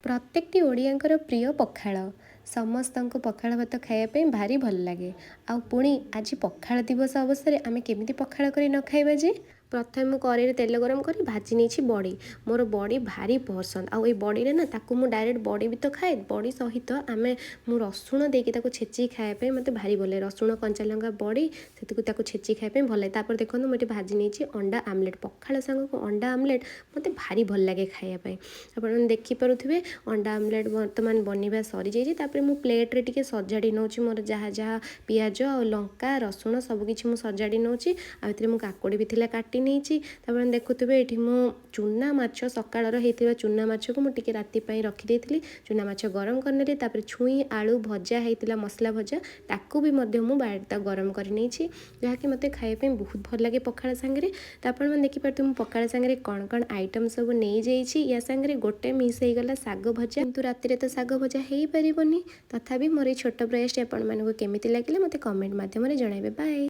ପ୍ରତ୍ୟେକଟି ଓଡ଼ିଆଙ୍କର ପ୍ରିୟ ପଖାଳ। ସମସ୍ତଙ୍କୁ ପଖାଳ ଭାତ ଖାଇବା ପାଇଁ ଭାରି ଭଲ ଲାଗେ। ଆଉ ପୁଣି ଆଜି ପଖାଳ ଦିବସ ଅବସରରେ ଆମେ କେମିତି ପଖାଳ କରି ନ ଖାଇବା ଯେ? ପ୍ରଥମେ ମୁଁ କରେଇରେ ତେଲ ଗରମ କରି ଭାଜି ନେଇଛି ବଡ଼ି। ମୋର ବଡ଼ି ଭାରି ପସନ୍ଦ। ଆଉ ଏଇ ବଡ଼ିରେ ନା, ତାକୁ ମୁଁ ଡାଇରେକ୍ଟ ବଡ଼ି ବି ତ ଖାଏ, ବଡ଼ି ସହିତ ଆମେ ମୁଁ ରସୁଣ ଦେଇକି ତାକୁ ଛେଚିକି ଖାଇବା ପାଇଁ ମୋତେ ଭାରି ଭଲ ଲାଗେ। ରସୁଣ, କଞ୍ଚା ଲଙ୍କା, ବଡ଼ି ସେତିକୁ ତାକୁ ଛେଚିକି ଖାଇବା ପାଇଁ ଭଲ ଲାଗେ। ତାପରେ ଦେଖନ୍ତୁ, ମୁଁ ଏଠି ଭାଜି ନେଇଛି ଅଣ୍ଡା ଆମଲେଟ୍। ପଖାଳ ସାଙ୍ଗକୁ ଅଣ୍ଡା ଆମଲେଟ୍ ମୋତେ ଭାରି ଭଲ ଲାଗେ ଖାଇବା ପାଇଁ। ଆପଣମାନେ ଦେଖିପାରୁଥିବେ, ଅଣ୍ଡା ଆମଲେଟ୍ ବର୍ତ୍ତମାନ ବନିବା ସରିଯାଇଛି। ତାପରେ ମୁଁ ପ୍ଲେଟ୍ରେ ଟିକେ ସଜାଡ଼ି ନେଉଛି ମୋର ଯାହା ଯାହା ପିଆଜ ଆଉ ଲଙ୍କା, ରସୁଣ ସବୁକିଛି ମୁଁ ସଜାଡ଼ି ନେଉଛି। ଆଉ ଏଥିରେ ମୁଁ କାକୁଡ଼ି ବି ଥିଲା, କାଟି ନେଇଛି। ତାପରେ ଦେଖୁଥିବେ, ଏଠି ମୁଁ ଚୁନା ମାଛ, ସକାଳର ହେଇଥିବା ଚୁନା ମାଛକୁ ମୁଁ ଟିକେ ରାତି ପାଇଁ ରଖିଦେଇଥିଲି। ଚୁନା ମାଛ ଗରମ କରିନେଲି। ତାପରେ ଛୁଇଁ ଆଳୁ ଭଜା ହେଇଥିଲା, ମସଲା ଭଜା, ତାକୁ ବି ମଧ୍ୟ ମୁଁ ତାକୁ ଗରମ କରି ନେଇଛି, ଯାହାକି ମୋତେ ଖାଇବା ପାଇଁ ବହୁତ ଭଲ ଲାଗେ ପଖାଳ ସାଙ୍ଗରେ। ତ ଆପଣମାନେ ଦେଖିପାରୁଥିବେ, ମୁଁ ପଖାଳ ସାଙ୍ଗରେ କ'ଣ କ'ଣ ଆଇଟମ୍ ସବୁ ନେଇଯାଇଛି। ୟା ସାଙ୍ଗରେ ଗୋଟେ ମିସ୍ ହେଇଗଲା, ଶାଗ ଭଜା। କିନ୍ତୁ ରାତିରେ ତ ଶାଗ ଭଜା ହେଇପାରିବନି। ତଥାପି ମୋର ଏଇ ଛୋଟ ପ୍ରୟାସଟି ଆପଣମାନଙ୍କୁ କେମିତି ଲାଗିଲା, ମୋତେ କମେଣ୍ଟ ମାଧ୍ୟମରେ ଜଣାଇବେ। ବାଏ।